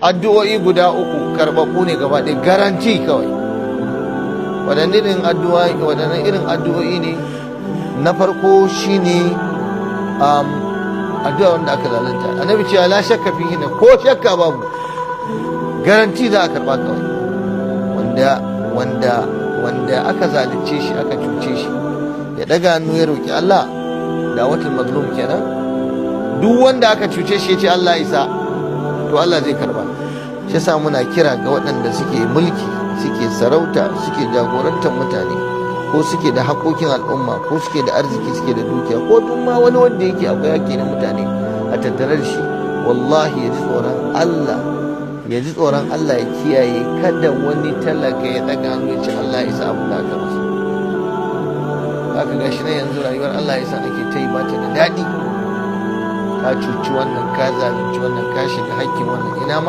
Addu'o'i guda uku karɓaɓɓu ne gaba ɗaya, garanti kawai. Waɗanne irin addu'o'i, waɗanne irin addu'o'i ne? Na farko shine addu'a wanda aka zalunta. Annabi cewa la shakka fihi, ne ko shakka babu, garanti za a karɓa kawai. Wanda aka zalunce shi, aka cuce shi, ya daga hannu ya roki Allah, da'watul mazlum kenan. Duk wanda aka cuce shi ya ce Allah isa, to Allah zai karba. Shi yasa muna kira ga waɗanda suke mulki, suke sarauta, suke jagorantar mutane, ko suke da haƙoƙin al'umma, ko suke da arziki, suke da dukiya, ko duk ma wani wanda yake akwai haƙƙi na mutane a tattare da shi, wallahi ya ji tsoron Allah, ya ji tsoron Allah, ya kiyaye kada wani talaka ya ɗaga hannu ya ce Allah ya isa abin da aka masa. Haka gashi na yanzu rayuwar Allah ya sa ake ta yi, ba ta da daɗi. Ka cuci wannan, ka zalunci wannan, ka shiga hakkin wannan, ina ma